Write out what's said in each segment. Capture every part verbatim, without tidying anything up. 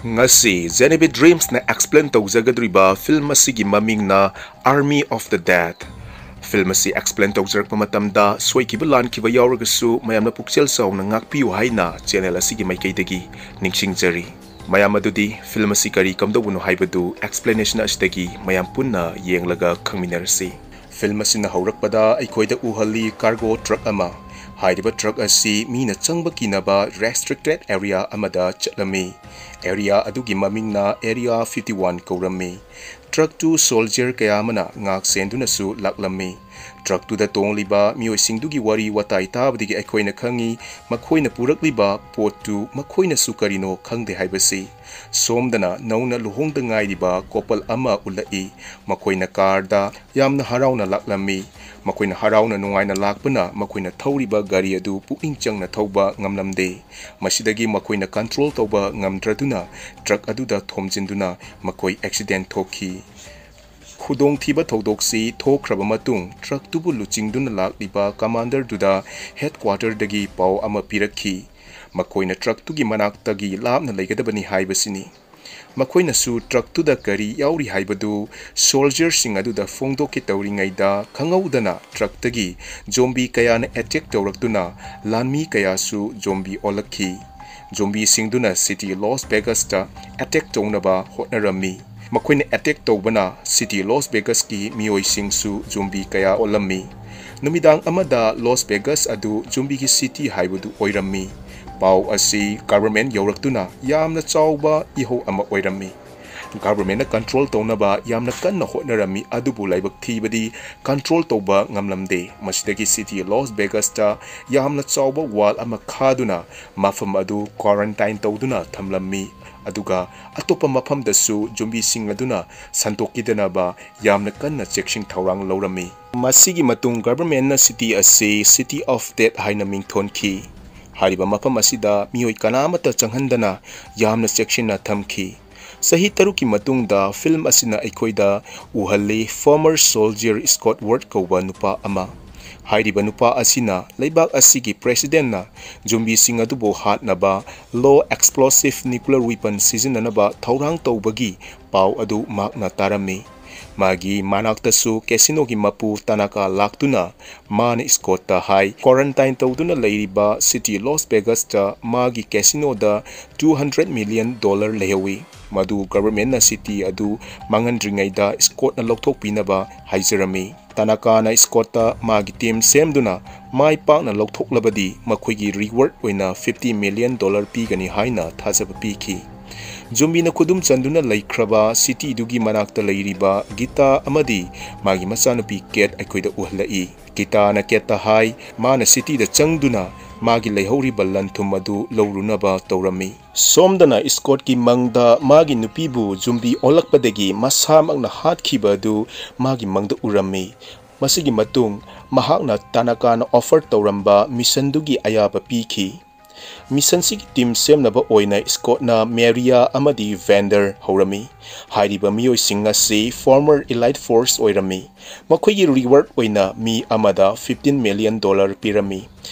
ꯉꯁꯤ Genevieve Dreams ꯅ explain ꯇꯧꯖꯒꯗꯧꯔꯤꯕ film ꯑꯁꯤꯒꯤ ꯃꯃꯤꯡꯅ Army of the Dead꯫ Film ꯑꯁꯤ explain ꯇꯧꯖꯔꯛꯄ ꯃꯇꯝꯗ ꯁꯣꯏꯈꯤꯕ ꯂꯥꯟꯈꯤꯕ ꯌꯥꯎꯔꯒꯁꯨ ꯃꯌꯥꯝꯅ ꯄꯨꯛꯆꯦꯜ ꯆꯥꯎꯅ ꯉꯥꯛꯄꯤꯌꯨ ꯍꯥꯏꯅ channel ꯑꯁꯤꯒꯤ ꯃꯥꯏꯀꯩꯗꯒꯤ ꯅꯤꯡꯁꯤꯡꯖꯔꯤ꯫ ꯃꯌꯥꯝ ꯑꯗꯨꯗꯤ film ꯑꯁꯤ ꯀꯔꯤ ꯀꯝꯗꯧꯕꯅꯣ ꯍꯥꯏꯕꯗꯨ explanation ꯑꯁꯤꯗꯒꯤ ꯃꯌꯥꯝ ꯄꯨꯟꯅ ꯌꯦꯡꯂꯒ ꯈꯪꯃꯤꯟꯅꯔꯁꯤ꯫ Film ꯑꯁꯤꯅ ꯍꯧꯔꯛꯄꯗ ꯑꯩꯈꯣꯏꯗ ꯎꯍꯜꯂꯤ cargo truck ꯑꯃ꯫ ꯍꯥꯏꯔꯤꯕ truck ꯑꯁꯤ ꯃꯤꯅ ꯆꯪꯕ ꯀꯤꯅꯕ restricted area ꯑꯃꯗ ꯆꯠꯂꯝꯃꯤ꯫ Area ꯑꯗꯨꯒꯤ ꯃꯃꯤꯡꯅ Area fifty one ꯀꯧꯔꯝꯃꯤ꯫ Truck two soldier ꯀꯌꯥ ꯑꯃꯅ ꯉꯥꯛ ꯁꯦꯟꯗꯨꯅꯁꯨ ꯂꯥꯛꯂꯝꯃꯤ꯫ Truck ꯇꯨꯗ ꯇꯣꯡꯂꯤꯕ ꯃꯤꯑꯣꯏꯁꯤꯡꯗꯨꯒꯤ ꯋꯥꯔꯤ ꯋꯥꯇꯥꯏ ꯇꯥꯕꯗꯒꯤ ꯑꯩꯈꯣꯏꯅ ꯈꯪꯉꯤ, ꯃꯈꯣꯏꯅ ꯄꯨꯔꯛꯂꯤꯕ ꯄꯣꯠꯇꯨ ꯃꯈꯣꯏꯅꯁꯨ ꯀꯔꯤꯅꯣ ꯈꯪꯗꯦ ꯍꯥꯏꯕꯁꯤ꯫ ꯁꯣꯝꯗꯅ ꯅꯧꯅ ꯂꯨꯍꯣꯡꯗ ꯉꯥꯏꯔꯤꯕ couple ꯑꯃ ꯎꯠꯂꯛꯏ꯫ ꯃꯈꯣꯏꯅ car ꯗ ꯌꯥꯝꯅ ꯍꯔꯥꯎꯅ ꯂꯥꯛꯂꯝꯃꯤ꯫ ꯃꯈꯣꯏꯅ ꯍꯔꯥꯎꯅ ꯅꯨꯡꯉꯥꯏꯅ ꯂꯥꯛꯄꯅ ꯃꯈꯣꯏꯅ ꯊꯧꯔꯤꯕ ꯒꯥꯔꯤ ꯑꯗꯨ ꯄꯨꯛꯅꯤꯡ ꯆꯪꯅ ꯊꯧꯕ ꯉꯝꯂꯝꯗꯦ꯫ ꯃꯁꯤꯗꯒꯤ ꯃꯈꯣꯏꯅ control ꯇꯧꯕ ꯉꯝꯗ꯭ꯔꯗꯨꯅ truck ꯑꯗꯨꯗ ꯊꯣꯝꯖꯤꯟꯗꯨꯅ ꯃꯈꯣꯏ accident ꯊꯣꯛꯈꯤ꯫ ꯈꯨꯗꯣꯡꯊꯤꯕ ꯊꯧꯗꯣꯛꯁꯤ ꯊꯣꯛꯈ꯭ꯔꯕ ꯃꯇꯨꯡ, truck ꯇꯨꯕꯨ ꯂꯨꯆꯤꯡꯗꯨꯅ ꯂꯥꯛꯂꯤꯕ commander ꯗꯨꯗ headquarter ꯗꯒꯤ ꯄꯥꯎ ꯑꯃ ꯄꯤꯔꯛꯈꯤ꯫ ꯃꯈꯣꯏꯅ truck ꯇꯨꯒꯤ ꯃꯅꯥꯛꯇꯒꯤ ꯂꯥꯞꯅ ꯂꯩꯒꯗꯕꯅꯤ ꯍꯥꯏꯕꯁꯤꯅꯤ꯫ ꯃꯈꯣꯏꯅꯁꯨ truck ꯇꯨꯗ ꯀꯔꯤ ꯌꯥꯎꯔꯤ ꯍꯥꯏꯕꯗꯨ soldier ꯁꯤꯡ ꯑꯗꯨꯗ ꯐꯣꯡꯗꯣꯛꯀꯦ ꯇꯧꯔꯤꯉꯩꯗ, ꯈꯪꯍꯧꯗꯅ truck ꯇꯒꯤ zombie ꯀꯌꯥꯅ attack ꯇꯧꯔꯛꯇꯨꯅ ꯂꯥꯟꯃꯤ ꯀꯌꯥꯁꯨ zombie ꯑꯣꯜꯂꯛꯈꯤ꯫ Zombie ꯁꯤꯡꯗꯨꯅ city Las Vegas ꯇ attack ꯇꯧꯅꯕ ꯍꯣꯠꯅꯔꯝꯃꯤ꯫ ꯃꯈꯣꯏꯅ attack ꯇꯧꯕꯅ city Las Vegas ꯀꯤ ꯃꯤꯑꯣꯏꯁꯤꯡꯁꯨ zombie ꯀꯌꯥ ꯑꯣꯜꯂꯝꯃꯤ꯫ ꯅꯨꯃꯤꯗꯥꯡ ꯑꯃꯗ Las Vegas ꯑꯗꯨ zombie ꯒꯤ city ꯍꯥꯏꯕꯗꯨ ꯑꯣꯏꯔꯝꯃꯤ꯫ ꯄꯥꯎ ꯑꯁꯤ government ꯌꯧꯔꯛꯇꯨꯅ ꯌꯥꯝꯅ ꯆꯥꯎꯕ ꯏꯍꯧ ꯑꯃ ꯑꯣꯏꯔꯝꯃꯤ꯫ Government ꯅ control ꯇꯧꯅꯕ ꯌꯥꯝꯅ ꯀꯟꯅ ꯍꯣꯠꯅꯔꯝꯃꯤ, ꯑꯗꯨꯕꯨ ꯂꯥꯏꯕꯛ ꯊꯤꯕꯗꯤ control ꯇꯧꯕ ꯉꯝꯂꯝꯗꯦ꯫ ꯃꯁꯤꯗꯒꯤ city Las Vegas ꯇ ꯌꯥꯝꯅ ꯆꯥꯎꯕ wall ꯑꯃ ꯈꯥꯗꯨꯅ ꯃꯐꯝ ꯑꯗꯨ quarantine ꯇꯧꯗꯨꯅ ꯊꯝꯂꯝꯃꯤ꯫ ꯑꯗꯨꯒ ꯑꯇꯣꯞꯄ ꯃꯐꯝꯗꯁꯨ zombie ꯁꯤꯡ ꯑꯗꯨꯅ ꯁꯟꯗꯣꯛꯈꯤꯗꯅꯕ ꯌꯥꯝꯅ ꯀꯟꯅ ꯆꯦꯛꯁꯤꯟ ꯊꯧꯔꯥꯡ ꯂꯧꯔꯝꯃꯤ꯫ ꯃꯁꯤꯒꯤ ꯃꯇꯨꯡ government ꯅ city ꯑꯁꯤ City of Death ꯍꯥꯏꯅ ꯃꯤꯡꯊꯣꯟꯈꯤ꯫ ꯍꯥꯏꯔꯤꯕ ꯃꯐꯝ ꯑꯁꯤꯗ ꯃꯤꯑꯣꯏ ꯀꯅꯥꯃꯠꯇ ꯆꯪꯍꯟꯗꯅ ꯌꯥꯝꯅ ꯆꯦꯛꯁꯤꯟꯅ ꯊꯝꯈꯤ꯫ ꯆꯍꯤ ꯇꯔꯨꯛꯀꯤ ꯃꯇꯨꯡꯗ film ꯑꯁꯤꯅ ꯑꯩꯈꯣꯏꯗ ꯎꯍꯜꯂꯤ former soldier Scott Ward ꯀꯧꯕ ꯅꯨꯄꯥ ꯑꯃ꯫ ꯍꯥꯏꯔꯤꯕ ꯅꯨꯄꯥ ꯑꯁꯤꯅ ꯂꯩꯕꯥꯛ ꯑꯁꯤꯒꯤ ꯄ꯭ꯔꯦꯁꯤꯗꯦꯟꯅ ꯖꯨꯝꯕꯤꯁꯤꯡ ꯑꯗꯨꯕꯨ ꯍꯥꯠꯅꯕ ꯂꯣ ꯑꯦꯛꯁꯄ꯭ꯂꯣꯁꯤꯚ ꯅ꯭ꯌꯨꯀ꯭ꯂꯤꯌꯔ ꯋꯤꯄꯟ ꯁꯤꯖꯤꯟꯅꯅꯕ ꯊꯧꯔꯥꯡ ꯇꯧꯕꯒꯤ ꯄꯥꯎ ꯑꯗꯨ ꯃꯍꯥꯛꯅ ꯇꯥꯔꯝꯃꯤ꯫ ꯃꯥꯒꯤ ꯃꯅꯥꯛꯇꯁꯨ ꯀꯦꯁꯤꯅꯣꯒꯤ ꯃꯄꯨ ꯇꯥꯅꯥꯀꯥ ꯂꯥꯛꯇꯨꯅ ꯃꯥꯅ ꯁ꯭ꯀꯣꯠꯇ ꯍꯥꯏ, ꯀ꯭ꯋꯥꯔꯦꯟꯇꯥꯏꯟ ꯇꯧꯗꯨꯅ ꯂꯩꯔꯤꯕ ꯁꯤꯇꯤ ꯂꯣꯁ ꯚꯦꯒꯁꯇ ꯃꯥꯒꯤ ꯀꯦꯁꯤꯅꯣꯗ ꯇꯨ ꯍꯟꯗ꯭ꯔꯦꯠ ꯃꯤꯂꯤꯌꯟ ꯗꯣꯂꯔ ꯂꯩꯍꯧꯏ꯫ ꯃꯗꯨ ꯒꯚꯔꯟꯃꯦꯟꯠꯅ ꯁꯤꯇꯤ ꯑꯗꯨ ꯃꯥꯡꯍꯟꯗ꯭ꯔꯤꯉꯩꯗ ꯁ꯭ꯀꯣꯠꯅ ꯂꯧꯊꯣꯛꯄꯤꯅꯕ ꯍꯥꯏꯖꯔꯝꯃꯤ꯫ ꯇꯥꯅꯥꯀꯥꯅ ꯁ꯭ꯀꯣꯠꯇ ꯃꯥꯒꯤ ꯇꯤꯝ ꯁꯦꯝꯗꯨꯅ ꯃꯥꯏ ꯄꯥꯛꯅ ꯂꯧꯊꯣꯛꯂꯕꯗꯤ ꯃꯈꯣꯏꯒꯤ ꯔꯤꯋꯥꯔꯗ ꯑꯣꯏꯅ ꯐꯤꯐꯇꯤ ꯃꯤꯂꯤꯌꯟ ꯗꯣꯂꯔ ꯄꯤꯒꯅꯤ ꯍꯥꯏꯅ ꯊꯥꯖꯕ ꯄꯤꯈꯤ꯫ ꯖꯨꯝꯕꯤꯅ ꯈꯨꯗꯨꯝ ꯆꯟꯗꯨꯅ ꯂꯩꯈ꯭ꯔꯕ ꯁꯤꯇꯤꯗꯨꯒꯤ ꯃꯅꯥꯛꯇ ꯂꯩꯔꯤꯕ ꯒꯤꯇꯥ ꯑꯃꯗꯤ ꯃꯥꯒꯤ ꯃꯆꯥꯅꯨꯄꯤ ꯀꯦꯠ ꯑꯩꯈꯣꯏꯗ ꯎꯍꯜꯂꯛꯏ꯫ ꯒꯤꯇꯥꯅ ꯀꯦꯠꯇ ꯍꯥꯏ, ꯃꯥꯅ ꯁꯤꯇꯤꯗ ꯆꯪꯗꯨꯅ ꯃꯥꯒꯤ ꯂꯩꯍꯧꯔꯤꯕ ꯂꯟ ꯊꯨꯝ ꯑꯗꯨ ꯂꯧꯔꯨꯅꯕ ꯇꯧꯔꯝꯃꯤ꯫ ꯁꯣꯝꯗꯅ ꯁ꯭ꯀꯣꯠꯀꯤ ꯃꯪꯗ ꯃꯥꯒꯤ ꯅꯨꯄꯤꯕꯨ ꯖꯨꯝꯕꯤ ꯑꯣꯜꯂꯛꯄꯗꯒꯤ ꯃꯁꯥꯃꯛꯅ ꯍꯥꯠꯈꯤꯕ ꯑꯗꯨ ꯃꯥꯒꯤ ꯃꯪꯗ ꯎꯔꯝꯃꯤ꯫ ꯃꯁꯤꯒꯤ ꯃꯇꯨꯡ ꯃꯍꯥꯛꯅ ꯇꯥꯅꯥꯀꯥꯅ ꯑꯣꯐꯔ ꯇꯧꯔꯝꯕ ꯃꯤꯁꯟꯗꯨꯒꯤ ꯑꯌꯥꯕ ꯄꯤꯈꯤ꯫ ꯃꯤꯁꯟꯁꯤꯒꯤ ꯇꯤꯝ ꯁꯦꯝꯅꯕ ꯑꯣꯏꯅ ꯁ꯭ꯀꯣꯠꯅ ꯃꯦꯔꯤꯌꯥ ꯑꯃꯗꯤ ꯚꯦꯟꯗꯔ ꯍꯧꯔꯝꯃꯤ꯫ ꯍꯥꯏꯔꯤꯕ ꯃꯤꯑꯣꯏꯁꯤꯡ ꯑꯁꯤ ꯐꯣꯔꯃꯔ ꯏꯂꯥꯏꯠ ꯐꯣꯔꯁ ꯑꯣꯏꯔꯝꯃꯤ꯫ ꯃꯈꯣꯏꯒꯤ ꯔꯤꯋꯥꯔꯗ ꯑꯣꯏꯅ ꯃꯤ ꯑꯃꯗ ꯐꯤꯐꯇꯤꯟ ꯃꯤꯂꯤꯌꯟ ꯗꯣꯂꯔ ꯄꯤꯔꯝꯃꯤ꯫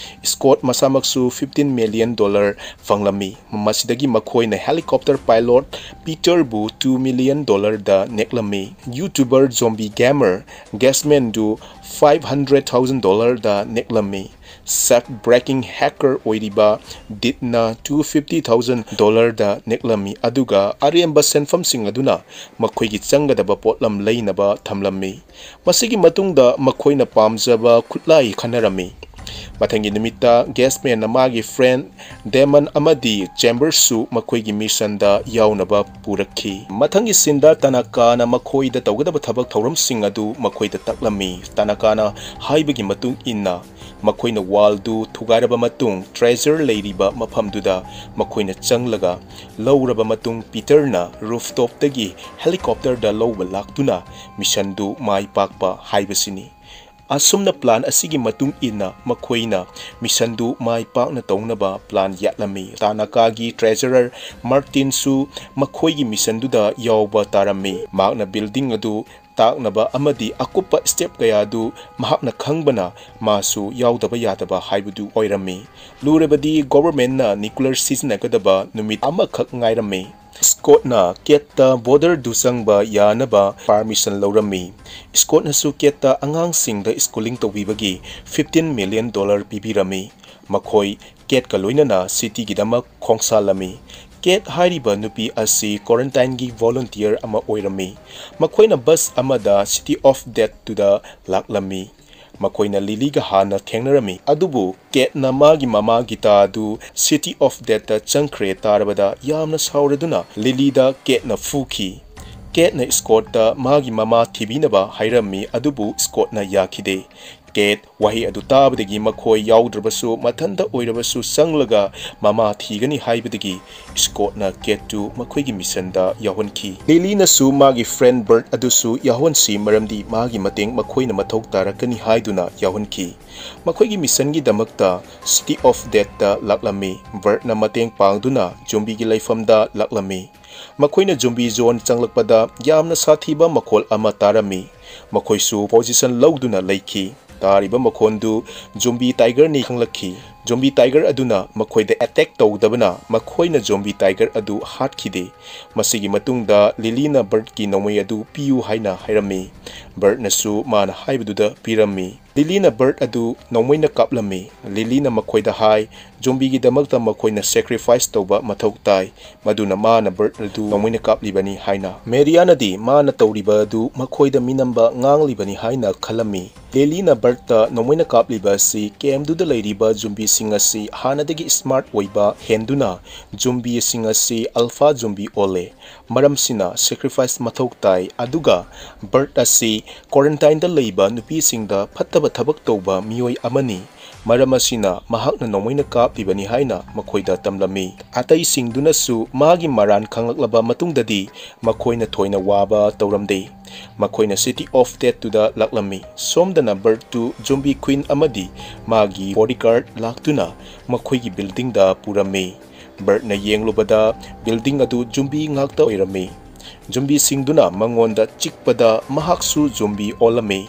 ꯁ꯭ꯀꯣꯠ ꯃꯁꯥꯃꯛꯁꯨ ꯐꯤꯐꯇꯤꯟ ꯃꯤꯂꯤꯌꯟ ꯗꯣꯂꯔ ꯐꯪꯂꯝꯃꯤ꯫ ꯃꯁꯤꯗꯒꯤ ꯃꯈꯣꯏꯅ ꯍꯦꯂꯤꯀꯣꯞꯇꯔ ꯄꯥꯏꯂꯣꯠ ꯄꯤꯇꯔꯕꯨ ꯇꯨ ꯃꯤꯂꯤꯌꯟ ꯗꯣꯂꯔꯗ ꯅꯦꯛꯂꯝꯃꯤ꯫ ꯌꯨꯇ꯭ꯌꯨꯕꯔ ꯖꯣꯝꯕꯤ ꯒꯦꯃꯔ ꯒꯦꯁꯃꯦꯟꯗꯨ ꯐꯥꯏꯚ ꯍꯟꯗ꯭ꯔꯦꯠ ꯊꯥꯎꯖꯟ ꯗꯣꯂꯔꯗ ꯅꯦꯛꯂꯝꯃꯤ꯫ ꯁꯦꯐ ꯕ꯭ꯔꯦꯀꯤꯡ ꯍꯦꯀꯔ ꯑꯣꯏꯔꯤꯕ ꯗꯤꯠꯅ ꯇꯨ ꯐꯤꯐꯇꯤ ꯊꯥꯎꯖꯟ ꯗꯣꯂꯔꯗ ꯅꯦꯛꯂꯝꯃꯤ, ꯑꯗꯨꯒ ꯑꯔꯦꯝꯕ ꯁꯦꯟꯐꯝꯁꯤꯡ ꯑꯗꯨꯅ ꯃꯈꯣꯏꯒꯤ ꯆꯪꯒꯗꯕ ꯄꯣꯠꯂꯝ ꯂꯩꯅꯕ ꯊꯝꯂꯝꯃꯤ꯫ ꯃꯁꯤꯒꯤ ꯃꯇꯨꯡꯗ ꯃꯈꯣꯏꯅ ꯄꯥꯝꯖꯕ ꯈꯨꯠꯂꯥꯏ ꯈꯟꯅꯔꯝꯃꯤ꯫ ꯃꯊꯪꯒꯤ ꯅꯨꯃꯤꯠꯇ ꯒꯦꯁꯃꯦꯟꯅ ꯃꯥꯒꯤ ꯐ꯭ꯔꯦꯟ ꯗꯦꯃꯟ ꯑꯃꯗꯤ ꯆꯦꯝꯕꯔꯁꯨ ꯃꯈꯣꯏꯒꯤ ꯃꯤꯁꯟꯗ ꯌꯥꯎꯅꯕ ꯄꯨꯔꯛꯈꯤ꯫ ꯃꯊꯪꯒꯤ ꯁꯤꯟꯗ ꯇꯥꯅꯥꯀꯥꯅ ꯃꯈꯣꯏꯗ ꯇꯧꯒꯗꯕ ꯊꯕꯛ ꯊꯧꯔꯝꯁꯤꯡ ꯑꯗꯨ ꯃꯈꯣꯏꯗ ꯇꯥꯛꯂꯝꯃꯤ꯫ ꯇꯥꯅꯥꯀꯥꯅ ꯍꯥꯏꯕꯒꯤ ꯃꯇꯨꯡ ꯏꯟꯅ, ꯃꯈꯣꯏꯅ ꯋꯥꯜꯗꯨ ꯊꯨꯒꯥꯏꯔꯕ ꯃꯇꯨꯡ, ꯇ꯭ꯔꯦꯖꯔ ꯂꯩꯔꯤꯕ ꯃꯐꯝꯗꯨꯗ ꯃꯈꯣꯏꯅ ꯆꯪꯂꯒ ꯂꯧꯔꯕ ꯃꯇꯨꯡ, ꯄꯤꯇꯔꯅ ꯔꯨꯐꯇꯣꯞꯇꯒꯤ ꯍꯦꯂꯤꯀꯣꯞꯇꯔꯗ ꯂꯧꯕ ꯂꯥꯛꯇꯨꯅ ꯃꯤꯁꯟꯗꯨ ꯃꯥꯏ ꯄꯥꯛꯄ ꯍꯥꯏꯕꯁꯤꯅꯤ꯫ ꯑꯁꯨꯝꯅ ꯄ꯭ꯂꯥꯟ ꯑꯁꯤꯒꯤ ꯃꯇꯨꯡ ꯏꯟꯅ ꯃꯈꯣꯏꯅ ꯃꯤꯁꯟꯗꯨ ꯃꯥꯏ ꯄꯥꯛꯅ ꯇꯧꯅꯕ ꯄ꯭ꯂꯥꯟ ꯌꯥꯠꯂꯝꯃꯤ꯫ ꯇꯥꯅꯥꯀꯥꯒꯤ ꯇ꯭ꯔꯦꯖꯔꯔ ꯃꯥꯔꯇꯤꯟꯁꯨ ꯃꯈꯣꯏꯒꯤ ꯃꯤꯁꯟꯗꯨꯗ ꯌꯥꯎꯕ ꯇꯥꯔꯝꯃꯤ꯫ ꯃꯍꯥꯛꯅ ꯕꯤꯜꯗꯤꯡ ꯑꯗꯨ ꯇꯥꯛꯅꯕ ꯑꯃꯗꯤ ꯑꯀꯨꯞꯄ step ꯀꯌꯥꯗꯨ ꯃꯍꯥꯛꯅ ꯈꯪꯕꯅ ꯃꯥꯁꯨ ꯌꯥꯎꯗꯕ ꯌꯥꯗꯕ ꯍꯥꯏꯕꯗꯨ ꯑꯣꯏꯔꯝꯃꯤ꯫ ꯂꯨꯔꯕꯗꯤ governmentꯅ nuclear ꯁꯤꯖꯤꯟꯅꯒꯗꯕ ꯅꯨꯃꯤꯠ ꯑꯃꯈꯛ ꯉꯥꯏꯔꯝꯃꯤ꯫ Scottꯅ Kateꯇ borderꯗꯨ ꯆꯪꯕ ꯌꯥꯅꯕ permission ꯂꯧꯔꯝꯃꯤ꯫ Scottꯅꯁꯨ Kateꯇ ꯑꯉꯥꯡꯁꯤꯡꯗ schooling ꯇꯧꯕꯤꯕꯒꯤ fifteen million dollar ꯄꯤꯕꯤꯔꯝꯃꯤ꯫ ꯃꯈꯣꯏ Kateꯀ ꯂꯣꯏꯅꯅ cityꯒꯤꯗꯃꯛ ꯈꯣꯡꯁꯥꯜꯂꯝꯃꯤ꯫ Kate ꯍꯥꯏꯔꯤꯕ ꯅꯨꯄꯤ ꯑꯁꯤ quarantineꯒꯤ volunteer ꯑꯃ ꯑꯣꯏꯔꯝꯃꯤ꯫ ꯃꯈꯣꯏꯅ bus ꯑꯃꯗ City of Deathꯇꯨꯗ ꯂꯥꯛꯂꯝꯃꯤ꯫ ꯃꯈꯣꯏꯅ Lilyꯒ ꯍꯥꯟꯅ ꯊꯦꯡꯅꯔꯝꯃꯤ, ꯑꯗꯨꯕꯨ Kateꯅ ꯃꯥꯒꯤ ꯃꯃꯥ ꯒꯤꯇꯥꯗꯨ City of Deathꯇ ꯆꯪꯈ꯭ꯔꯦ ꯇꯥꯔꯕꯗ ꯌꯥꯝꯅ ꯁꯥꯎꯔꯗꯨꯅ Lilyꯗ Kateꯅ ꯐꯨꯈꯤ꯫ Kateꯅ Scottꯇ ꯃꯥꯒꯤ ꯃꯃꯥ ꯊꯤꯕꯤꯅꯕ ꯍꯥꯏꯔꯝꯃꯤ, ꯑꯗꯨꯕꯨ Scottꯅ ꯌꯥꯈꯤꯗꯦ꯫ Kate ꯋꯥꯍꯩ ꯑꯗꯨ ꯇꯥꯕꯗꯒꯤ ꯃꯈꯣꯏ ꯌꯥꯎꯗ꯭ꯔꯕꯁꯨ ꯃꯊꯟꯇ ꯑꯣꯏꯔꯕꯁꯨ ꯆꯪꯂꯒ ꯃꯃꯥ ꯊꯤꯒꯅꯤ ꯍꯥꯏꯕꯗꯒꯤ Scottꯅ Kateꯇꯨ ꯃꯈꯣꯏꯒꯤ missionꯗ ꯌꯥꯎꯍꯟꯈꯤ꯫ Lilyꯅꯁꯨ ꯃꯥꯒꯤ friend Bert ꯑꯗꯨꯁꯨ ꯌꯥꯎꯍꯟꯁꯤ, ꯃꯔꯝꯗꯤ ꯃꯥꯒꯤ ꯃꯇꯦꯡ ꯃꯈꯣꯏꯅ ꯃꯊꯧ ꯇꯥꯔꯛꯀꯅꯤ ꯍꯥꯏꯗꯨꯅ ꯌꯥꯎꯍꯟꯈꯤ꯫ ꯃꯈꯣꯏꯒꯤ missionꯒꯤꯗꯃꯛꯇ City of Deathꯇ ꯂꯥꯛꯂꯝꯃꯤ꯫ Bertꯅ ꯃꯇꯦꯡ ꯄꯥꯡꯗꯨꯅ zombieꯒꯤ ꯂꯩꯐꯝꯗ ꯂꯥꯛꯂꯝꯃꯤ꯫ ꯃꯈꯣꯏꯅ zombie zone ꯆꯪꯂꯛꯄꯗ ꯌꯥꯝꯅ ꯁꯥꯊꯤꯕ ꯃꯈꯣꯜ ꯑꯃ ꯇꯥꯔꯝꯃꯤ꯫ ꯃꯈꯣꯏꯁꯨ position ꯂꯧꯗꯨꯅ ꯂꯩꯈꯤ꯫ ꯇꯥꯔꯤꯕ ꯃꯈꯣꯟꯗꯨ zombie tigerꯅꯤ ꯈꯪꯂꯛꯈꯤ꯫ Zombie tiger ꯑꯗꯨꯅ ꯃꯈꯣꯏꯗ attack ꯇꯧꯗꯕꯅ ꯃꯈꯣꯏꯅ zombie tiger ꯑꯗꯨ ꯍꯥꯠꯈꯤꯗꯦ꯫ ꯃꯁꯤꯒꯤ ꯃꯇꯨꯡꯗ Lilyꯅ Bertꯀꯤ ꯅꯣꯡꯃꯩ ꯑꯗꯨ ꯄꯤꯌꯨ ꯍꯥꯏꯅ ꯍꯥꯏꯔꯝꯃꯤ꯫ Bertꯅꯁꯨ ꯃꯥꯅ ꯍꯥꯏꯕꯗꯨꯗ ꯄꯤꯔꯝꯃꯤ꯫ Lilyꯅ Bert ꯑꯗꯨ ꯅꯣꯡꯃꯩꯅ ꯀꯥꯞꯂꯝꯃꯤ꯫ Lilyꯅ ꯃꯈꯣꯏꯗ ꯍꯥꯏ, zombieꯒꯤꯗꯃꯛꯇ ꯃꯈꯣꯏꯅ sacrifice ꯇꯧꯕ ꯃꯊꯧ ꯇꯥꯏ, ꯃꯗꯨꯅ ꯃꯥꯅ Bert ꯑꯗꯨ ꯅꯣꯡꯃꯩꯅ ꯀꯥꯞꯂꯤꯕꯅꯤ ꯍꯥꯏꯅ꯫ Mariaꯅꯗꯤ ꯃꯥꯅ ꯇꯧꯔꯤꯕ ꯑꯗꯨ ꯃꯈꯣꯏꯗ ꯃꯤꯅꯝꯕ ꯉꯥꯡꯂꯤꯕꯅꯤ ꯍꯥꯏꯅ ꯈꯜꯂꯝꯃꯤ꯫ Lilyꯅ Bertꯇ ꯅꯣꯡꯃꯩꯅ ꯀꯥꯞꯂꯤꯕ ꯑꯁꯤ campꯗꯨꯗ ꯂꯩꯔꯤꯕ zombieꯁꯤꯡ ꯑꯁꯤ ꯍꯥꯟꯅꯗꯒꯤ smart ꯑꯣꯏꯕ ꯍꯦꯟꯗꯨꯅ zombieꯁꯤꯡ ꯑꯁꯤ alpha zombie ꯑꯣꯜꯂꯦ꯫ ꯃꯔꯝꯁꯤꯅ sacrifice ꯃꯊꯧ ꯇꯥꯏ, ꯑꯗꯨꯒ Bert ꯑꯁꯤ quarantineꯗ ꯂꯩꯕ ꯅꯨꯄꯤꯁꯤꯡꯗ ꯐꯠꯇꯕ ꯊꯕꯛ ꯇꯧꯕ ꯃꯤꯑꯣꯏ ꯑꯃꯅꯤ꯫ ꯃꯔꯝ ꯑꯁꯤꯅ ꯃꯍꯥꯛꯅ ꯅꯣꯡꯃꯩꯅ ꯀꯥꯞꯂꯤꯕꯅꯤ ꯍꯥꯏꯅ ꯃꯈꯣꯏꯗ ꯇꯝꯂꯝꯃꯤ꯫ ꯑꯇꯩꯁꯤꯡꯗꯨꯅꯁꯨ ꯃꯥꯒꯤ ꯃꯔꯥꯟ ꯈꯪꯂꯛꯂꯕ ꯃꯇꯨꯡꯗꯗꯤ ꯃꯈꯣꯏꯅ ꯊꯣꯏꯅ ꯋꯥꯕ ꯇꯧꯔꯝꯗꯦ꯫ ꯃꯈꯣꯏꯅ City of Deathꯇꯨꯗ ꯂꯥꯛꯂꯝꯃꯤ꯫ ꯁꯣꯝꯗꯅ Bertꯇꯨ zombie queen ꯑꯃꯗꯤ ꯃꯥꯒꯤ bodyguard ꯂꯥꯛꯇꯨꯅ ꯃꯈꯣꯏꯒꯤ buildingꯗ ꯄꯨꯔꯝꯃꯤ꯫ Bertꯅ ꯌꯦꯡꯂꯨꯕꯗ building ꯑꯗꯨ zombie ꯉꯥꯛꯇ ꯑꯣꯏꯔꯝꯃꯤ꯫ ꯖꯨꯝꯕꯤꯁꯤꯡꯗꯨꯅ ꯃꯉꯣꯟꯗ ꯆꯤꯛꯄꯗ ꯃꯍꯥꯛꯁꯨ ꯖꯨꯝꯕꯤ ꯑꯣꯜꯂꯝꯃꯤ꯫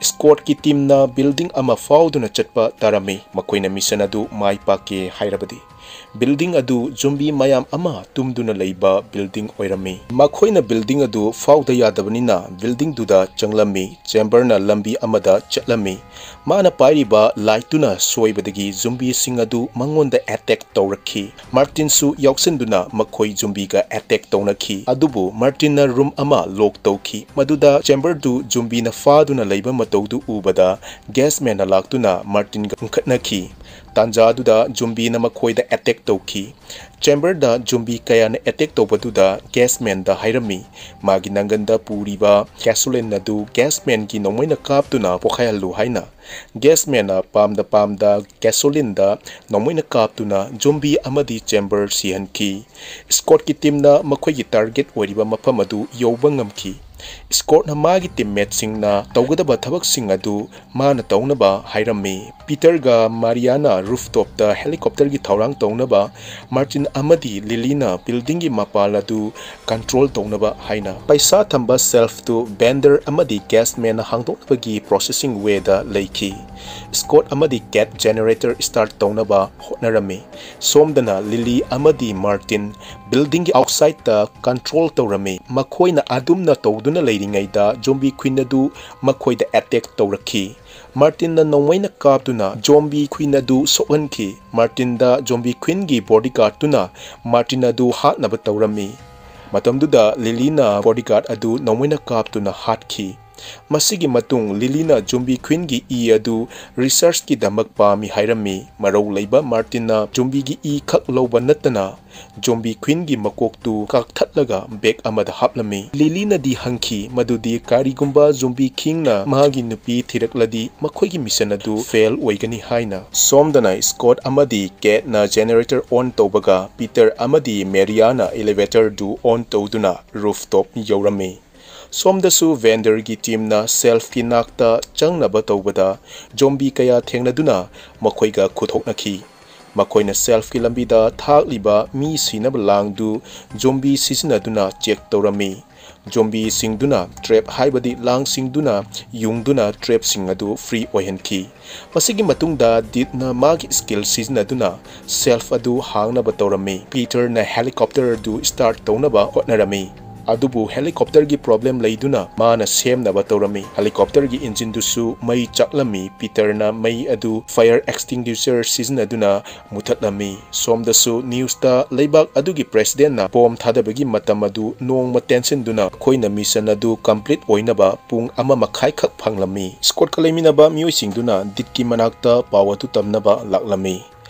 ꯁ꯭ꯀꯣꯠꯀꯤ ꯇꯤꯝꯅ ꯕꯤꯜꯗꯤꯡ ꯑꯃ ꯐꯥꯎꯗꯨꯅ ꯆꯠꯄ ꯇꯥꯔꯝꯃꯤ꯫ ꯃꯈꯣꯏꯅ ꯃꯤꯁꯟ ꯑꯗꯨ ꯃꯥꯏ ꯄꯥꯛꯀꯦ ꯍꯥꯏꯔꯕꯗꯤ꯫ ꯕꯤꯜꯗꯤꯡ ꯑꯗꯨ ꯖꯨꯝꯕꯤ ꯃꯌꯥꯝ ꯑꯃ ꯇꯨꯝꯗꯨꯅ ꯂꯩꯕ ꯕꯤꯜꯗꯤꯡ ꯑꯣꯏꯔꯝꯃꯤ꯫ ꯃꯈꯣꯏꯅ ꯕꯤꯜꯗꯤꯡ ꯑꯗꯨ ꯐꯥꯎꯗ ꯌꯥꯗꯕꯅꯤꯅ ꯕꯤꯜꯗꯤꯡꯗꯨꯗ ꯆꯪꯂꯝꯃꯤ꯫ ꯆꯦꯝꯕꯔꯅ ꯂꯝꯕꯤ ꯑꯃꯗ ꯆꯠꯂꯝꯃꯤ꯫ ꯃꯥꯅ ꯄꯥꯏꯔꯤꯕ ꯂꯥꯏꯠꯇꯨꯅ ꯁꯣꯏꯕꯗꯒꯤ ꯖꯨꯝꯕꯤꯁꯤꯡ ꯑꯗꯨ ꯃꯉꯣꯟꯗ ꯑꯦꯇꯦꯛ ꯇꯧꯔꯛꯈꯤ꯫ ꯃꯥꯔꯇꯤꯟꯁꯨ ꯌꯥꯎꯁꯤꯟꯗꯨꯅ ꯃꯈꯣꯏ ꯖꯨꯝꯕꯤꯒ ꯑꯦꯇꯦꯛ ꯇꯧꯅꯈꯤ꯫ ꯑꯗꯨꯕꯨ ꯃꯥꯔꯇꯤꯟꯅ ꯔꯨꯝ ꯑꯃ ꯂꯣꯛ ꯇꯧꯈꯤ꯫ ꯃꯗꯨꯗ ꯆꯦꯝꯕꯔꯗꯨ ꯖꯨꯝꯕꯤꯅ ꯐꯥꯗꯨꯅ ꯂꯩꯕ ꯃꯇꯧꯗꯨ ꯎꯕꯗ ꯒ꯭ꯌꯥꯁꯃꯦꯟꯅ ꯂꯥꯛꯇꯨꯅ ꯃꯥꯔꯇꯤꯟꯒ ꯎꯪꯈꯠꯅꯈꯤ꯫ ꯇꯥꯟꯖꯥꯗꯨꯗ ꯖꯨꯝꯕꯤꯅ ꯃꯈꯣꯏꯗ ꯑꯦꯇꯦꯛ ꯇꯧꯈꯤ꯫ ꯆꯦꯝꯕꯔꯗ ꯖꯨꯝꯕꯤ ꯀꯌꯥꯅ ꯑꯦꯇꯦꯛ ꯇꯧꯕꯗꯨꯗ ꯒ꯭ꯌꯥꯁꯃꯦꯟꯗ ꯍꯥꯏꯔꯝꯃꯤ꯫ ꯃꯥꯒꯤ ꯅꯪꯒꯟꯗ ꯄꯨꯔꯤꯕ ꯒ꯭ꯌꯥꯁꯣꯂꯤꯟ ꯑꯗꯨ ꯒ꯭ꯌꯥꯁꯃꯦꯟꯒꯤ ꯅꯣꯡꯃꯩꯅ ꯀꯥꯞꯇꯨꯅ ꯄꯣꯈꯥꯏꯍꯜꯂꯨ ꯍꯥꯏꯅ꯫ ꯒ꯭ꯌꯥꯁꯃꯦꯟꯅ ꯄꯥꯝꯗ ꯄꯥꯝꯗ ꯒ꯭ꯌꯥꯁꯣꯂꯤꯟꯗ ꯅꯣꯡꯃꯩꯅ ꯀꯥꯞꯇꯨꯅ ꯖꯣꯝꯕꯤ ꯑꯃꯗꯤ ꯆꯦꯝꯕꯔ ꯁꯤꯍꯟꯈꯤ꯫ ꯁ꯭ꯀꯣꯠꯀꯤ ꯇꯤꯝꯅ ꯃꯈꯣꯏꯒꯤ ꯇꯥꯔꯒꯦꯠ ꯑꯣꯏꯔꯤꯕ ꯃꯐꯝ ꯑꯗꯨ ꯌꯧꯕ ꯉꯝꯈꯤ꯫ ꯁ꯭ꯀꯣꯠꯅ ꯃꯥꯒꯤ ꯇꯤꯝꯃꯦꯠꯁꯤꯡꯅ ꯇꯧꯒꯗꯕ ꯊꯕꯛꯁꯤꯡ ꯑꯗꯨ ꯃꯥꯅ ꯇꯧꯅꯕ ꯍꯥꯏꯔꯝꯃꯤ꯫ ꯄꯤꯇꯔꯒ ꯃꯥꯔꯤꯌꯥꯅ ꯔꯨꯐꯇꯣꯞꯇ ꯍꯦꯂꯤꯀꯣꯞꯇꯔꯒꯤ ꯊꯧꯔꯥꯡ ꯇꯧꯅꯕ, ꯃꯥꯔꯇꯤꯟ ꯑꯃꯗꯤ ꯂꯤꯂꯤꯅ ꯕꯤꯜꯗꯤꯡꯒꯤ ꯃꯄꯥꯟ ꯑꯗꯨ ꯀꯟꯇ꯭ꯔꯣꯜ ꯇꯧꯅꯕ ꯍꯥꯏꯅ ꯄꯩꯁꯥ ꯊꯝꯕ ꯁꯦꯜꯐꯇꯨ ꯚꯦꯟꯗꯔ ꯑꯃꯗꯤ ꯒ꯭ꯌꯥꯁꯃꯦꯟꯅ ꯍꯥꯡꯗꯣꯛꯅꯕꯒꯤ ꯄ꯭ꯔꯣꯁꯦꯁꯤꯡ ꯋꯦꯗ ꯂꯩꯈꯤ꯫ ꯁ꯭ꯀꯣꯠ ꯑꯃꯗꯤ ꯀꯦꯠ ꯖꯦꯅꯦꯔꯦꯇꯔ ꯁ꯭ꯇꯥꯔꯠ ꯇꯧꯅꯕ ꯍꯣꯠꯅꯔꯝꯃꯤ꯫ ꯁꯣꯝꯗꯅ ꯂꯤꯂꯤ ꯑꯃꯗꯤ ꯃꯥꯔꯇꯤꯟ ꯕꯤꯜꯗꯤꯡꯒꯤ ꯑꯥꯎꯠꯁꯥꯏꯗꯇ ꯀꯟꯇ꯭ꯔꯣꯜ ꯇꯧꯔꯝꯃꯤ꯫ ꯃꯈꯣꯏꯅ ꯑꯗꯨꯝꯅ ꯇꯧꯗꯨꯅ ꯂꯩꯔꯤꯉꯩꯗ ꯖꯣꯝꯕꯤ ꯀ꯭ꯋꯤꯟ ꯑꯗꯨ ꯃꯈꯣꯏꯗ ꯑꯦꯇꯦꯛ ꯇꯧꯔꯛꯈꯤ꯫ ꯃꯥꯔꯇꯤꯟꯅ ꯅꯣꯡꯃꯩꯅ ꯀꯥꯞꯇꯨꯅ ꯖꯣꯝꯕꯤ ꯀ꯭ꯋꯤꯟ ꯑꯗꯨ ꯁꯣꯛꯍꯟꯈꯤ꯫ ꯃꯥꯔꯇꯤꯟꯗ ꯖꯣꯝꯕꯤ ꯀ꯭ꯋꯤꯟꯒꯤ ꯕꯣꯗꯤꯒꯥꯔꯗꯇꯨꯅ ꯃꯥꯔꯇꯤꯟ ꯑꯗꯨ ꯍꯥꯠꯅꯕ ꯇꯧꯔꯝꯃꯤ꯫ ꯃꯇꯝꯗꯨꯗ ꯂꯤꯂꯤꯅ ꯕꯣꯗꯤꯒꯥꯔꯗ ꯑꯗꯨ ꯅꯣꯡꯃꯩꯅ ꯀꯥꯞꯇꯨꯅ ꯍꯥꯠꯈꯤ꯫ ꯃꯁꯤꯒꯤ ꯃꯇꯨꯡ ꯂꯤꯂꯤꯅ ꯖꯣꯝꯕꯤ ꯀ꯭ꯋꯤꯟꯒꯤ ꯏ ꯑꯗꯨ ꯔꯤꯁꯔꯆꯀꯤꯗꯃꯛ ꯄꯥꯝꯃꯤ ꯍꯥꯏꯔꯝꯃꯤ꯫ ꯃꯔꯧ ꯂꯩꯕ ꯃꯥꯔꯇꯤꯟꯅ ꯖꯣꯝꯕꯤꯒꯤ ꯏ ꯈꯛ ꯂꯧꯕ ꯅꯠꯇꯅ ꯖꯣꯝꯕꯤ ꯀ꯭ꯋꯤꯟꯒꯤ ꯃꯀꯣꯛꯇꯨ ꯀꯛꯊꯠꯂꯒ ꯕꯦꯒ ꯑꯃꯗ ꯍꯥꯞꯂꯝꯃꯤ꯫ ꯂꯤꯂꯤꯅꯗꯤ ꯍꯪꯈꯤ ꯃꯗꯨꯗꯤ ꯀꯔꯤꯒꯨꯝꯕ ꯖꯣꯝꯕꯤ ꯀ꯭ꯋꯤꯟꯅ ꯃꯍꯥꯛꯀꯤ ꯅꯨꯄꯤ ꯊꯤꯔꯛꯂꯗꯤ ꯃꯈꯣꯏꯒꯤ ꯃꯤꯁꯟ ꯑꯗꯨ ꯐꯦꯜ ꯑꯣꯏꯒꯅꯤ ꯍꯥꯏꯅ꯫ ꯁꯣꯝꯗꯅ ꯁ꯭ꯀꯣꯠ ꯑꯃꯗꯤ ꯀꯦꯠꯅ ꯖꯦꯅꯦꯔꯦꯇꯔ ꯑꯣꯟ ꯇꯧꯕꯒ ꯄꯤꯇꯔ ꯑꯃꯗꯤ ꯃꯦꯔꯤꯌꯥꯅ ꯏꯂꯤꯚꯦꯇꯔꯗꯨ ꯑꯣꯟ ꯇꯧꯗꯨꯅ ꯔꯨꯐꯇꯣꯞ ꯌꯧꯔꯝꯃꯤ꯫ ꯁꯣꯝꯗꯁꯨ ꯚꯦꯟꯗꯔꯒꯤ ꯇꯤꯝꯅ ꯁꯦꯜꯐꯀꯤ ꯅꯥꯛꯇ ꯆꯪꯅꯕ ꯇꯧꯕꯗ ꯖꯣꯝꯕꯤ ꯀꯌꯥ ꯊꯦꯡꯅꯗꯨꯅ ꯃꯈꯣꯏꯒ ꯈꯨꯠꯊꯣꯛꯅꯈꯤ꯫ ꯃꯈꯣꯏꯅ ꯁꯦꯜꯐꯀꯤ ꯂꯝꯕꯤꯗ ꯊꯥꯛꯂꯤꯕ ꯃꯤ ꯁꯤꯅꯕ ꯂꯥꯡꯗꯨ ꯖꯣꯝꯕꯤ ꯁꯤꯖꯤꯟꯅꯗꯨꯅ ꯆꯦꯛ ꯇꯧꯔꯝꯃꯤ꯫ ꯖꯣꯝꯕꯤꯁꯤꯡꯗꯨꯅ ꯇ꯭ꯔꯦꯞ ꯍꯥꯏꯕꯗꯤ ꯂꯥꯡꯁꯤꯡꯗꯨꯅ ꯌꯨꯡꯗꯨꯅ ꯇ꯭ꯔꯦꯞꯁꯤꯡ ꯑꯗꯨ ꯐ꯭ꯔꯤ ꯑꯣꯏꯍꯟꯈꯤ꯫ ꯃꯁꯤꯒꯤ ꯃꯇꯨꯡꯗ ꯗꯤꯠꯅ ꯃꯥꯒꯤ ꯁ꯭ꯀꯤꯜ ꯁꯤꯖꯤꯟꯅꯗꯨꯅ ꯁꯦꯜꯐ ꯑꯗꯨ ꯍꯥꯡꯅꯕ ꯇꯧꯔꯝꯃꯤ꯫ ꯄꯤꯇꯔꯅ ꯍꯦꯂꯤꯀꯣꯞꯇꯔ ꯑꯗꯨ ꯁ꯭ꯇꯥꯔꯠ ꯇꯧꯅꯕ ꯍꯣꯠꯅꯔꯝꯃꯤ꯫ ꯑꯗꯨꯕꯨ ꯍꯦꯂꯤꯀꯣꯞꯇꯔꯒꯤ ꯄ꯭ꯔꯣꯕ꯭ꯂꯦꯝ ꯂꯩꯗꯨꯅ ꯃꯥꯅ ꯁꯦꯝꯅꯕ ꯇꯧꯔꯝꯃꯤ꯫ ꯍꯦꯂꯤꯀꯣꯞꯇꯔꯒꯤ ꯏꯟꯖꯤꯟꯗꯨꯁꯨ ꯃꯩ ꯆꯥꯛꯂꯝꯃꯤ꯫ ꯄꯤꯇꯔꯅ ꯃꯩ ꯑꯗꯨ ꯐꯥꯌꯔ ꯑꯦꯛꯁꯇꯤꯡꯒ꯭ꯌꯨꯁꯔ ꯁꯤꯖꯤꯟꯅꯗꯨꯅ ꯃꯨꯊꯠꯂꯝꯃꯤ꯫ ꯁꯣꯝꯗꯁꯨ ꯅ꯭ꯌꯨꯁꯇ ꯂꯩꯕꯥꯛ ꯑꯗꯨꯒꯤ ꯄ꯭ꯔꯦꯁꯤꯗꯦꯟꯠꯅ ꯕꯣꯝ ꯊꯥꯗꯕꯒꯤ ꯃꯇꯝ ꯑꯗꯨ ꯅꯣꯡꯃ ꯇꯦꯟꯁꯤꯟꯗꯨꯅ ꯃꯈꯣꯏꯅ ꯃꯤꯁꯟ ꯑꯗꯨ ꯀꯝꯄ꯭ꯂꯤꯠ ꯑꯣꯏꯅꯕ ꯄꯨꯡ ꯑꯃ ꯃꯈꯥꯏꯈꯛ ꯐꯪꯂꯝꯃꯤ꯫ ꯁ꯭ꯀꯣꯠꯀ ꯂꯩꯃꯤꯟꯅꯕ ꯃꯤꯑꯣꯏꯁꯤꯡꯗꯨꯅ ꯗꯤꯠꯀꯤ ꯃꯅꯥꯛꯇ ꯄꯥꯎ ꯑꯗꯨ ꯇꯝꯅꯕ ꯂꯥꯛꯂꯝꯃꯤ꯫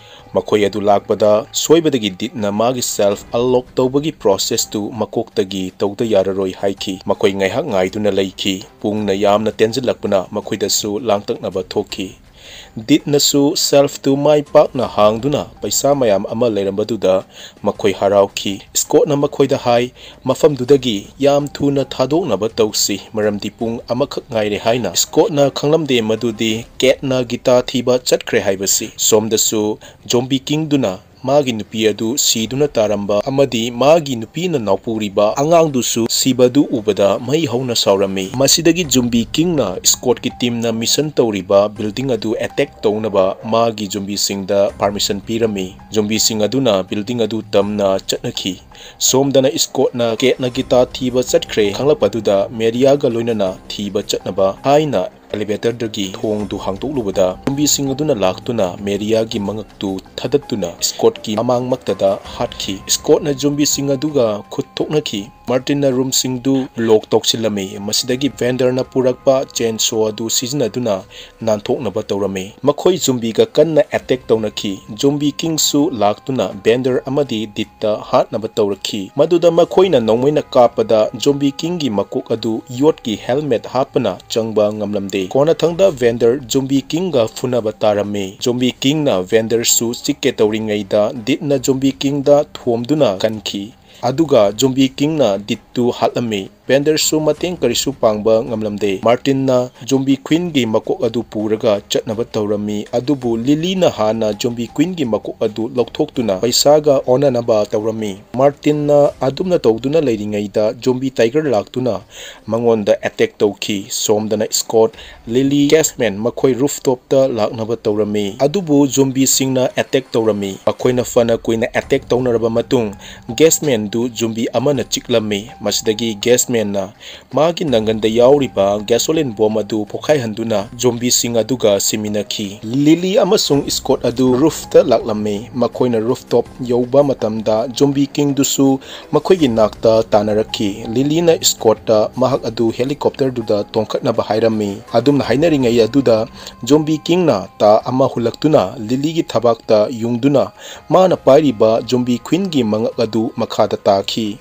ꯃꯈꯣꯏ ꯑꯗꯨ ꯂꯥꯛꯄꯗ ꯁꯣꯏꯕꯗꯒꯤ ꯗꯤꯠꯅ ꯃꯥꯒꯤ ꯁꯦꯜꯐ ꯑꯟꯂꯣꯛ ꯇꯧꯕꯒꯤ ꯄ꯭ꯔꯣꯁꯦꯁꯇꯨ ꯃꯀꯣꯛꯇꯒꯤ ꯇꯧꯗ ꯌꯥꯔꯔꯣꯏ ꯍꯥꯏꯈꯤ꯫ ꯃꯈꯣꯏ ꯉꯥꯏꯍꯥꯛ ꯉꯥꯏꯗꯨꯅ ꯂꯩꯈꯤ꯫ ꯄꯨꯡꯅ ꯌꯥꯝꯅ ꯇꯦꯟꯖꯤꯜꯂꯛꯄꯅ ꯃꯈꯣꯏꯗꯁꯨ ꯂꯥꯡꯇꯛꯅꯕ ꯊꯣꯛꯈꯤ꯫ ꯗꯤꯠꯅꯁꯨ ꯁꯦꯜꯐꯇꯨ ꯃꯥꯏ ꯄꯥꯛꯅ ꯍꯥꯡꯗꯨꯅ ꯄꯩꯁꯥ ꯃꯌꯥꯝ ꯑꯃ ꯂꯩꯔꯝꯕꯗꯨꯗ ꯃꯈꯣꯏ ꯍꯔꯥꯎꯈꯤ꯫ ꯁ꯭ꯀꯣꯠꯅ ꯃꯈꯣꯏꯗ ꯍꯥꯏ, "ꯃꯐꯝꯗꯨꯗꯒꯤ ꯌꯥꯝ ꯊꯨꯅ ꯊꯥꯗꯣꯛꯅꯕ ꯇꯧꯁꯤ, ꯃꯔꯝꯗꯤ ꯄꯨꯡ ꯑꯃꯈꯛ ꯉꯥꯏꯔꯦ" ꯍꯥꯏꯅ꯫ ꯁ꯭ꯀꯣꯠꯅ ꯈꯪꯂꯝꯗꯦ ꯃꯗꯨꯗꯤ ꯀꯦꯠꯅ ꯒꯤꯇꯥ ꯊꯤꯕ ꯆꯠꯈ꯭ꯔꯦ ꯍꯥꯏꯕꯁꯤ꯫ ꯁꯣꯝꯗꯁꯨ ꯖꯣꯝꯕꯤ ꯀꯤꯡꯗꯨꯅ ꯃꯥꯒꯤ ꯅꯨꯄꯤ ꯑꯗꯨ ꯁꯤꯗꯨꯅ ꯇꯥꯔꯝꯕ ꯑꯃꯗꯤ ꯃꯥꯒꯤ ꯅꯨꯄꯤꯅ ꯅꯥꯎꯄꯨꯔꯤꯕ ꯑꯉꯥꯡꯗꯨꯁꯨ ꯁꯤꯕꯗꯨ ꯎꯕꯗ ꯃꯩ ꯍꯧꯅ ꯁꯥꯎꯔꯝꯃꯤ꯫ ꯃꯁꯤꯗꯒꯤ ꯖꯨꯝꯕꯤ ꯀꯤꯡꯅ ꯁ꯭ꯀꯣꯠꯀꯤ ꯇꯤꯝꯅ ꯃꯤꯁꯟ ꯇꯧꯔꯤꯕ ꯕꯤꯜꯗꯤꯡ ꯑꯗꯨ ꯑꯦꯇꯦꯛ ꯇꯧꯅꯕ ꯃꯥꯒꯤ ꯖꯨꯝꯕꯤꯁꯤꯡꯗ ꯄꯥꯔꯃꯤꯁꯟ ꯄꯤꯔꯝꯃꯤ꯫ ꯖꯨꯝꯕꯤꯁꯤꯡ ꯑꯗꯨꯅ ꯕꯤꯜꯗꯤꯡ ꯑꯗꯨ ꯇꯝꯅ ꯆꯠꯅꯈꯤ꯫ ꯁꯣꯝꯗꯅ ꯁ꯭ꯀꯣꯠꯅ ꯀꯦꯠꯅ ꯒꯤꯇꯥ ꯊꯤꯕ ꯆꯠꯈ꯭ꯔꯦ ꯈꯪꯂꯛꯄꯗꯨꯗ ꯃꯦꯔꯤꯌꯥꯒ ꯂꯣꯏꯅꯅ ꯊꯤꯕ ꯆꯠꯅꯕ ꯍꯥꯏꯅ ꯑꯦꯂꯤꯚꯦꯇꯔꯗꯒꯤ ꯊꯣꯡꯗꯨ ꯍꯥꯡꯗꯣꯛꯂꯨꯕꯗ ꯖꯨꯝꯕꯤꯁꯤꯡ ꯑꯗꯨꯅ ꯂꯥꯛꯇꯨꯅ ꯃꯦꯔꯤꯌꯥꯒꯤ ꯃꯉꯛꯇꯨ ꯊꯗꯠꯇꯨꯅ ꯁ꯭ꯀꯣꯠꯀꯤ ꯃꯃꯥꯡꯃꯛꯇꯗ ꯍꯥꯠꯈꯤ꯫ ꯁ꯭ꯀꯣꯠꯅ ꯖꯨꯝꯕꯤꯁꯤꯡ ꯑꯗꯨꯒ ꯈꯨꯠ ꯊꯣꯛꯅꯈꯤ꯫ ꯃꯥꯔꯇꯤꯟꯅ ꯔꯨꯝꯁꯤꯡꯗꯨ ꯂꯣꯛ ꯇꯧꯁꯤꯜꯂꯝꯃꯤ꯫ ꯃꯁꯤꯗꯒꯤ ꯚꯦꯟꯗꯔꯅ ꯄꯨꯔꯛꯄ ꯆꯦꯟꯁꯣ ꯑꯗꯨ ꯁꯤꯖꯤꯟꯅꯗꯨꯅ ꯅꯥꯟꯊꯣꯛꯅꯕ ꯇꯧꯔꯝꯃꯤ꯫ ꯃꯈꯣꯏ ꯖꯨꯝꯕꯤꯒ ꯀꯟꯅ ꯑꯦꯇꯦꯛ ꯇꯧꯅꯈꯤ꯫ ꯖꯨꯝꯕꯤ ꯀꯤꯡꯁꯨ ꯂꯥꯛꯇꯨꯅ ꯚꯦꯟꯗꯔ ꯑꯃꯗꯤ ꯗꯤꯠꯇ ꯍꯥꯠꯅꯕ ꯇꯧꯔꯛꯈꯤ꯫ ꯃꯗꯨꯗ ꯃꯈꯣꯏꯅ ꯅꯣꯡꯃꯩꯅ ꯀꯥꯞꯄꯗ ꯖꯨꯝꯕꯤ ꯀꯤꯡꯒꯤ ꯃꯀꯣꯛ ꯑꯗꯨ ꯌꯣꯠꯀꯤ ꯍꯦꯜꯃꯦꯠ ꯍꯥꯞꯄꯅ ꯆꯪꯕ ꯉꯝꯂꯝꯗꯦ꯫ ꯀꯣꯟꯅꯊꯪꯗ ꯚꯦꯟꯗꯔ ꯖꯨꯝꯕꯤ ꯀꯤꯡꯒ ꯐꯨꯅꯕ ꯇꯥꯔꯝꯃꯤ꯫ ꯖꯨꯝꯕꯤ ꯀꯤꯡꯅ ꯚꯦꯟꯗꯔꯁꯨ ꯆꯤꯛꯀꯦ ꯇꯧꯔꯤꯉꯩꯗ ꯗꯤꯠꯅ ꯖꯨꯝꯕꯤ ꯀꯤꯡꯗ ꯊꯣꯝꯗꯨꯅ ꯀꯟꯈꯤ꯫ ꯑꯗꯨꯒ ꯖꯨꯝꯕꯤ ꯀꯤꯡꯅ ꯗꯤꯠꯇꯨ ꯍꯥꯠꯂꯝꯃꯤ꯫ Banderꯁꯨ ꯃꯇꯦꯡ ꯀꯔꯤꯁꯨ ꯄꯥꯡꯕ ꯉꯝꯂꯝꯗꯦ꯫ ꯃꯥꯔꯇꯤꯟꯅ ꯖꯣꯝꯕꯤ ꯀ꯭ꯋꯤꯟꯒꯤ ꯃꯀꯣꯛ ꯑꯗꯨ ꯄꯨꯔꯒ ꯆꯠꯅꯕ ꯇꯧꯔꯝꯃꯤ, ꯑꯗꯨꯕꯨ ꯂꯤꯂꯤꯅ ꯍꯥꯟꯅ ꯖꯣꯝꯕꯤ ꯀ꯭ꯋꯤꯟꯒꯤ ꯃꯀꯣꯛ ꯑꯗꯨ ꯂꯧꯊꯣꯛꯇꯨꯅ ꯄꯩꯁꯥꯒ ꯑꯣꯟꯅꯅꯕ ꯇꯧꯔꯝꯃꯤ꯫ ꯃꯥꯔꯇꯤꯟꯅ ꯑꯗꯨꯝꯅ ꯇꯧꯗꯨꯅ ꯂꯩꯔꯤꯉꯩꯗ ꯖꯣꯝꯕꯤ ꯇꯥꯏꯒꯔ ꯂꯥꯛꯇꯨꯅ ꯃꯉꯣꯟꯗ ꯑꯦꯇꯦꯛ ꯇꯧꯈꯤ꯫ ꯁꯣꯝꯗꯅ ꯁ꯭ꯀꯣꯠ, ꯂꯤꯂꯤ, ꯒꯦꯁꯃꯦꯟ ꯃꯈꯣꯏ ꯔꯨꯐꯇꯣꯞꯇ ꯂꯥꯛꯅꯕ ꯇꯧꯔꯝꯃꯤ, ꯑꯗꯨꯕꯨ ꯖꯣꯝꯕꯤꯁꯤꯡꯅ ꯑꯦꯇꯦꯛ ꯇꯧꯔꯝꯃꯤ꯫ ꯃꯈꯣꯏꯅ ꯐꯅ ꯀꯨꯏꯅ ꯑꯦꯇꯦꯛ ꯇꯧꯅꯔꯕ ꯃꯇꯨꯡ ꯒꯦꯁꯃꯦꯟꯗꯨ ꯖꯣꯝꯕꯤ ꯑꯃꯅ ꯆꯤꯛꯂꯝꯃꯤ꯫ ꯃꯁꯤꯗꯒꯤ ꯒꯦꯁꯃꯦꯟꯅ ꯃꯥꯒꯤ ꯅꯪꯒꯟꯗ ꯌꯥꯎꯔꯤꯕ ꯒꯦꯁꯣꯂꯤꯟ ꯕꯣꯝ ꯑꯗꯨ ꯄꯣꯈꯥꯏꯍꯟꯗꯨꯅ ꯖꯣꯝꯕꯤꯁꯤꯡ ꯑꯗꯨꯒ ꯁꯤꯃꯤꯟꯅꯈꯤ꯫ ꯂꯤꯂꯤ ꯑꯃꯁꯨꯡ ꯁ꯭ꯀꯣꯠ ꯑꯗꯨ ꯔꯨꯐꯇ ꯂꯥꯛꯂꯝꯃꯤ꯫ ꯃꯈꯣꯏꯅ ꯔꯨꯐꯇꯣꯞ ꯌꯧꯕ ꯃꯇꯝꯗ ꯖꯣꯝꯕꯤ ꯀꯤꯡꯗꯨꯁꯨ ꯃꯈꯣꯏꯒꯤ ꯅꯥꯛꯇ ꯇꯥꯟꯅꯔꯛꯈꯤ꯫ ꯂꯤꯂꯤꯅ ꯁ꯭ꯀꯣꯠꯇ ꯃꯍꯥꯛ ꯑꯗꯨ ꯍꯦꯂꯤꯀꯣꯞꯇꯔꯗꯨꯗ ꯇꯣꯡꯈꯠꯅꯕ ꯍꯥꯏꯔꯝꯃꯤ꯫ ꯑꯗꯨꯝꯅ ꯍꯥꯏꯅꯔꯤꯉꯩ ꯑꯗꯨꯗ ꯖꯣꯝꯕꯤ ꯀꯤꯡꯅ ꯇꯥ ꯑꯃ ꯍꯨꯜꯂꯛꯇꯨꯅ ꯂꯤꯂꯤꯒꯤ ꯊꯕꯥꯛꯇ ꯌꯨꯡꯗꯨꯅ ꯃꯥꯅ ꯄꯥꯏꯔꯤꯕ ꯖꯣꯝꯕꯤ ꯀ꯭ꯋꯤꯟꯒꯤ ꯃꯉꯛ ꯑꯗꯨ ꯃꯈꯥꯗ ꯇꯥꯈꯤ꯫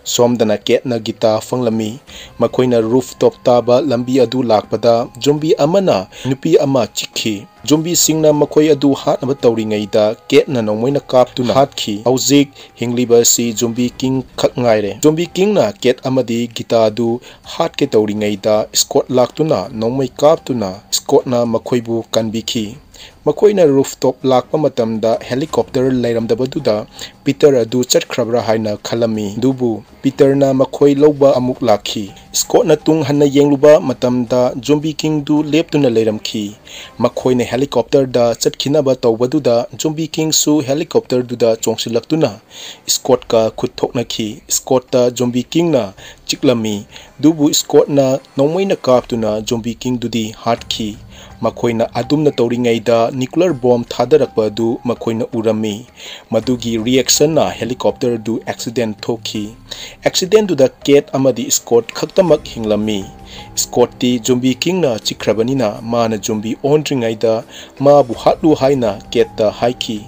ꯁꯣꯝꯗꯅ ꯀꯦꯠꯅ ꯒꯤꯇꯥ ꯐꯪꯂꯝꯃꯤ꯫ ꯃꯈꯣꯏꯅ ꯔꯨꯐꯇꯣꯞ ꯇꯥꯕ ꯂꯝꯕꯤ ꯑꯗꯨ ꯂꯥꯛꯄꯗ ꯖꯣꯝꯕꯤ ꯑꯃꯅ ꯅꯨꯄꯤ ꯑꯃ ꯆꯤꯛꯈꯤ꯫ ꯖꯣꯝꯕꯤꯁꯤꯡꯅ ꯃꯈꯣꯏ ꯑꯗꯨ ꯍꯥꯠꯅꯕ ꯇꯧꯔꯤꯉꯩꯗ ꯀꯦꯠꯅ ꯅꯣꯡꯃꯩꯅ ꯀꯥꯞꯇꯨꯅ ꯍꯥꯠꯈꯤ꯫ ꯍꯧꯖꯤꯛ ꯍꯤꯡꯂꯤꯕ ꯑꯁꯤ ꯖꯣꯝꯕꯤ ꯀꯤꯡ ꯈꯛ ꯉꯥꯏꯔꯦ꯫ ꯖꯣꯝꯕꯤ ꯀꯤꯡꯅ ꯀꯦꯠ ꯑꯃꯗꯤ ꯒꯤꯇꯥ ꯑꯗꯨ ꯍꯥꯠꯀꯦ ꯇꯧꯔꯤꯉꯩꯗ ꯁ꯭ꯀꯣꯠ ꯂꯥꯛꯇꯨꯅ ꯅꯣꯡꯃꯩ ꯀꯥꯞꯇꯨꯅ ꯁ꯭ꯀꯣꯠꯅ ꯃꯈꯣꯏꯕꯨ ꯀꯟꯕꯤꯈꯤ꯫ ꯃꯈꯣꯏꯅ ꯔꯨꯐꯇꯣꯞ ꯂꯥꯛꯄ ꯃꯇꯝꯗ ꯍꯦꯂꯤꯀꯣꯞꯇꯔ ꯂꯩꯔꯝꯗꯕꯗꯨꯗ ꯄꯤꯇꯔ ꯑꯗꯨ ꯆꯠꯈ꯭ꯔꯕ꯭ꯔꯥ ꯍꯥꯏꯅ ꯈꯜꯂꯝꯃꯤ꯫ ꯑꯗꯨꯕꯨ ꯄꯤꯇꯔꯅ ꯃꯈꯣꯏ ꯂꯧꯕ ꯑꯃꯨꯛ ꯂꯥꯛꯈꯤ꯫ ꯁ꯭ꯀꯣꯠꯅ ꯇꯨꯡ ꯍꯟꯅ ꯌꯦꯡꯂꯨꯕ ꯃꯇꯝꯗ ꯖꯣꯝꯕꯤ ꯀꯤꯡꯗꯨ ꯂꯦꯞꯇꯨꯅ ꯂꯩꯔꯝꯈꯤ꯫ ꯃꯈꯣꯏꯅ ꯍꯦꯂꯤꯀꯣꯞꯇꯔꯗ ꯆꯠꯈꯤꯅꯕ ꯇꯧꯕꯗꯨꯗ ꯖꯣꯝꯕꯤ ꯀꯤꯡꯁꯨ ꯍꯦꯂꯤꯀꯣꯞꯇꯔꯗꯨꯗ ꯆꯣꯡꯁꯤꯜꯂꯛꯇꯨꯅ ꯁ꯭ꯀꯣꯠꯀ ꯈꯨꯠ ꯊꯣꯛꯅꯈꯤ꯫ ꯁ꯭ꯀꯣꯠꯇ ꯖꯣꯝꯕꯤ ꯀꯤꯡꯅ ꯆꯤꯛꯂꯝꯃꯤ꯫ ꯑꯗꯨꯕꯨ ꯁ꯭ꯀꯣꯠꯅ ꯅꯣꯡꯃꯩꯅ ꯀꯥꯞꯇꯨꯅ ꯖꯣꯝꯕꯤ ꯀꯤꯡꯗꯨꯗꯤ ꯍꯥꯠꯈꯤ꯫ ꯃꯈꯣꯏꯅ ꯑꯗꯨꯝꯅ ꯇꯧꯔꯤꯉꯩꯗ ꯅ꯭ꯌꯨꯀ꯭ꯂꯤꯌꯔ ꯕꯣꯝ ꯊꯥꯗꯔꯛꯄ ꯑꯗꯨ ꯃꯈꯣꯏꯅ ꯎꯔꯝꯃꯤ꯫ ꯃꯗꯨꯒꯤ ꯔꯤꯑꯦꯛꯁꯟꯅ ꯍꯦꯂꯤꯀꯣꯞꯇꯔꯗꯨ ꯑꯦꯛꯁꯤꯗꯦꯟ ꯊꯣꯛꯈꯤ꯫ ꯑꯦꯛꯁꯤꯗꯦꯟꯗꯨꯗ ꯀꯦꯠ ꯑꯃꯗꯤ ꯁ꯭ꯀꯣꯠ ꯈꯛꯇꯃꯛ ꯍꯤꯡꯂꯝꯃꯤ꯫ ꯁ꯭ꯀꯣꯠꯇꯤ ꯖꯣꯝꯕꯤ ꯀꯤꯡꯅ ꯆꯤꯛꯈ꯭ꯔꯕꯅꯤꯅ ꯃꯥꯅ ꯖꯣꯝꯕꯤ ꯑꯣꯟꯗ꯭ꯔꯤꯉꯩꯗ ꯃꯥꯕꯨ ꯍꯥꯠꯂꯨ ꯍꯥꯏꯅ ꯀꯦꯠꯇ ꯍꯥꯏꯈꯤ꯫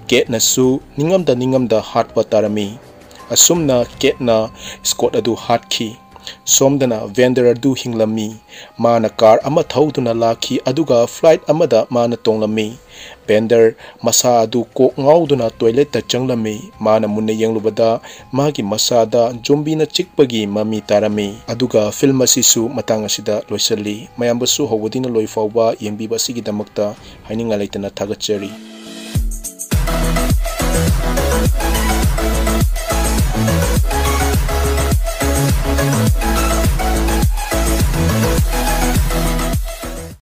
ꯀꯦꯠꯅꯁꯨ ꯅꯤꯡꯉꯝꯗ ꯅꯤꯡꯉꯝꯗ ꯍꯥꯠꯄ ꯇꯥꯔꯝꯃꯤ꯫ ꯑꯁꯨꯝꯅ ꯀꯦꯠꯅ ꯁ꯭ꯀꯣꯠ ꯑꯗꯨ ꯍꯥꯠꯈꯤ꯫ ꯁꯣꯝꯗꯅ ꯕꯦꯟꯗꯔ ꯑꯗꯨ ꯍꯤꯡꯂꯝꯃꯤ꯫ ꯃꯥꯅ ꯀꯥꯔ ꯑꯃ ꯊꯧꯗꯨꯅ ꯂꯥꯛꯈꯤ, ꯑꯗꯨꯒ ꯐ꯭ꯂꯥꯏꯠ ꯑꯃꯗ ꯃꯥꯅ ꯇꯣꯡꯂꯝꯃꯤ꯫ ꯕꯦꯟꯗꯔ ꯃꯁꯥ ꯑꯗꯨ ꯀꯣꯛ ꯉꯥꯎꯗꯨꯅ ꯇꯣꯏꯂꯦꯠꯇ ꯆꯪꯂꯝꯃꯤ꯫ ꯃꯥꯅ ꯃꯨꯟꯅ ꯌꯦꯡꯂꯨꯕꯗ ꯃꯥꯒꯤ ꯃꯁꯥꯗ ꯖꯣꯝꯕꯤꯅ ꯆꯤꯛꯄꯒꯤ ꯃꯃꯤ ꯇꯥꯔꯝꯃꯤ꯫ ꯑꯗꯨꯒ ꯐꯤꯜꯝ ꯑꯁꯤꯁꯨ ꯃꯇꯥꯡ ꯑꯁꯤꯗ ꯂꯣꯏꯁꯤꯜꯂꯤ꯫ ꯃꯌꯥꯝꯕꯨꯁꯨ ꯍꯧꯕꯗꯒꯤꯅ ꯂꯣꯏ ꯐꯥꯎꯕ ꯌꯦꯡꯕꯤꯕ ꯑꯁꯤꯒꯤꯗꯃꯛꯇ ꯍꯥꯏꯅꯤꯡꯉꯥꯏ ꯂꯩꯇꯅ ꯊꯥꯒꯠꯆꯔꯤ꯫